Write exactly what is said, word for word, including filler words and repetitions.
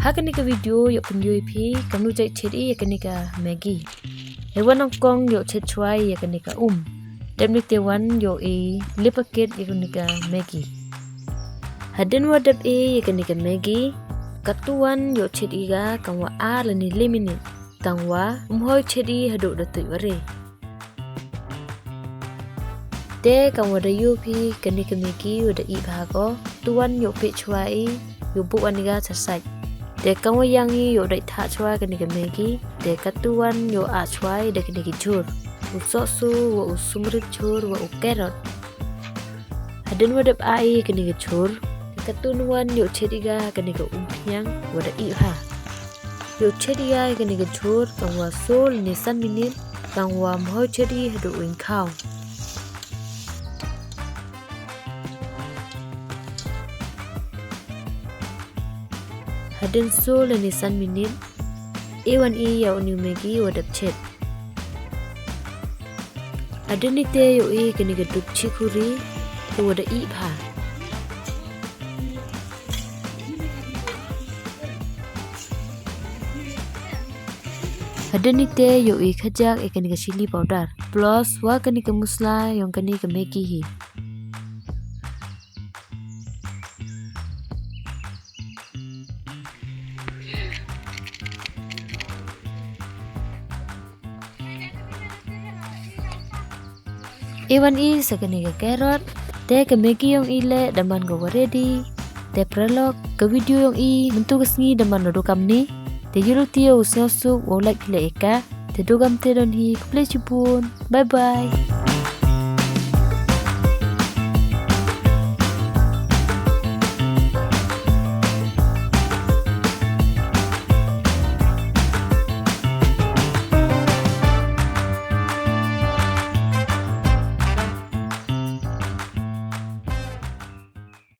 Ha kani ka video yow pynyoo i phi kamnu jait chet i ya kani ka Maggi. Heiwa nyngkong yow chet chwa i ya kani ka um. Dep ni te wan yow i lip packet ya kani ka Maggi. Hadien wa dep i ya kani ka Maggi, katu wan yow chet i ka kamwa ar lane le minit. Tangwa ym hoi chet i hadooh da tuid ware. Te kamwa da yoo phi kani ka Maggi wa da ih bha ko, tu wan yow peit chwa i, yow buh wan i ka cha sait. Te kamwa yang i yow dait thah chwa kani ka Maggi, te katu wan yow ah chwa i da kani ki jhur. U sohsu, wa u sumrit jhur, wa u carrot. Hadien wa dep ah i kani ka jhur, katu wan yow chet i ka kani ka um pynïang wa da ih bha. Yow chet i ka kani ka jhur kamwa soo lane san minit, tangwa ym hoi chet i hadooh u ingkhaw. Hadien soo lane san minit, e wan i ya uni u Maggi wa dep chet. Hadien ni te yow i kani ka duk chikhuri, te wa da ih bha. Hadien ni te yow i khajak ya kani ka chili powder. Plus wa kani ka masala yong kani ka Maggi hi. E wan i sa kani ka carrot, te ka Maggi yong i le da man ko wa ready. Te paralok, ka video yong i mynta ka sngi da man nadooh kamni. Te yooluti yow sngewsuk wow like phi le e ka. Te dooh kamte don hi, khublei chibun. Bye bye.